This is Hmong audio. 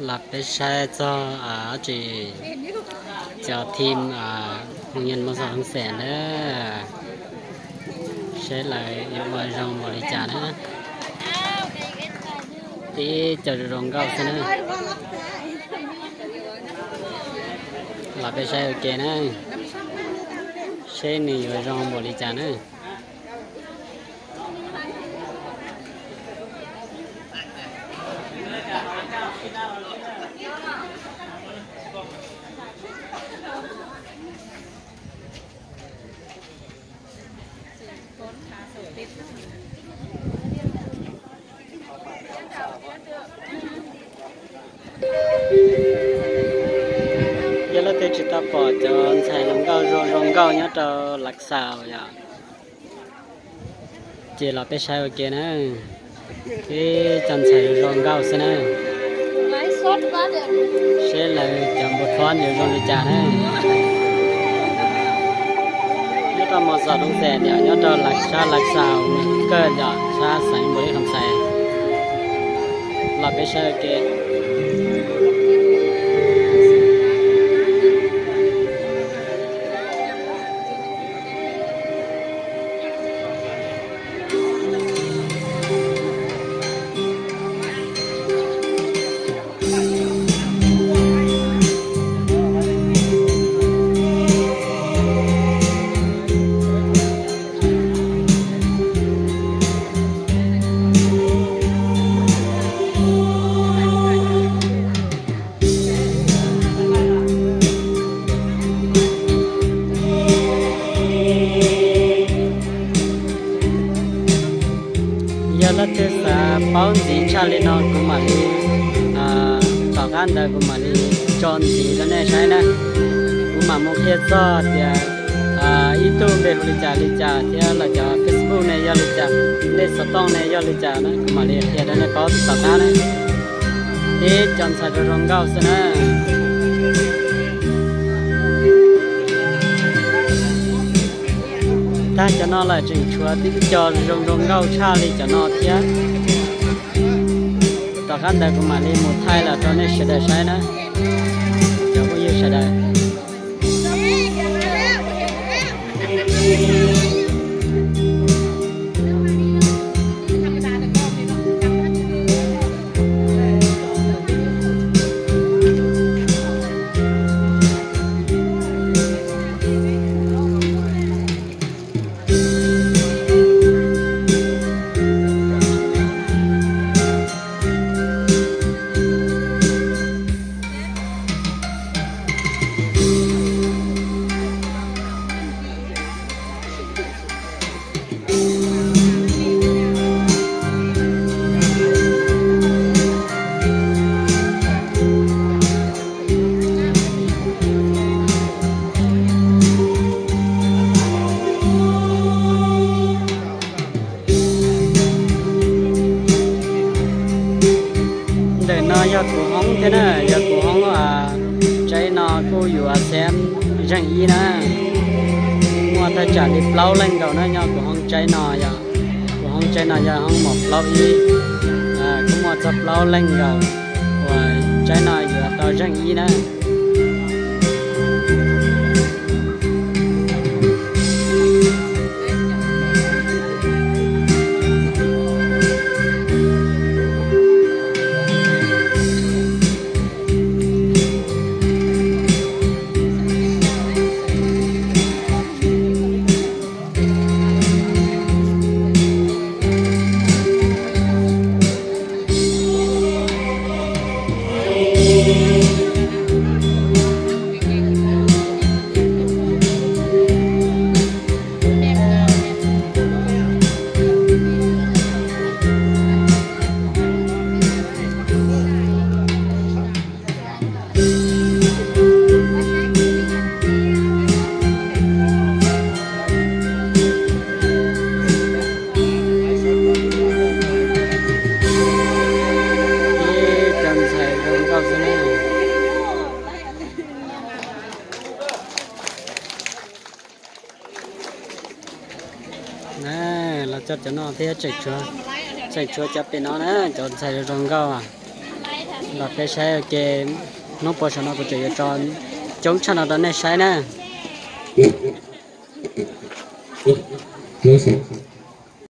Los peb saib txog tsis cov team Hmoob Nyab Laj Mos Xos Loos Xes na, seb lawv yuav ua zoo npaum li cas na. Tib co zoo zoo nkauj xwb na. Los peb saib ua ke na, seb nws yuav zoo npaum li cas na. Yog leej twg tsis tau pom cov ntxhais zoo nkauj zoo zoo nkauj nyob rau Lav Xaus yom, ces los peb saib ua ke na. Ib co ntxhais zoo nkauj xwb na. Seb lawv cov npua thab yuav zoo li cas na. Nyob rau Mos Xos Loos Xes yom, nyob rau Lav, sab Lav Xaus kawg yom, sab xeev Npaus Lis Kham Xais. Los peb saib ua ke. Yog leej twg xav paub ntxiv tshaj li no kuv mam li, tom qab ntawd kuv mam li tso ntxiv rau nej saib na. Kuv mam mus qhia txog tias ib tug npe hu li cas li cas thiab los cov Facebook ne yog li cas, lej xov tooj ne yog li cas na, kuv mam li qhia rau nej paub tom qab na. Tib co ntxhais zoo zoo nkauj xwb na. Tag cov no lawm tseem tshuav tib co zoo zoo nkauj tshaj li cov no thiab. Tom qab ntawd kuv mam li mus thaij los rau nej sawv daws saib na, cov phooj ywg sawv daws. Ntawm no yog kuv hoob thiab na, yog kuv hoob. Tsaib no kuj yuav xeeb zeej ib na, muaj thaj tsam li plaub leej nkaus na nyob kuv hoob tsaib no yom. Kuv hoob tsaib no yog hoob mos plaub ib, kuj muaj txog plaub leej nkaus uas tsaib no yuav tau zeej ib na. Ib co ntxhais zoo nkauj xwb na. Los cov no thiab, tseem tshuav cov pem no na, cov ntxhais zoo nkauj. Los peb saib ua ke, hnub puas saum no kuv tseem yuav tso coob tshaj no rau nej saib na.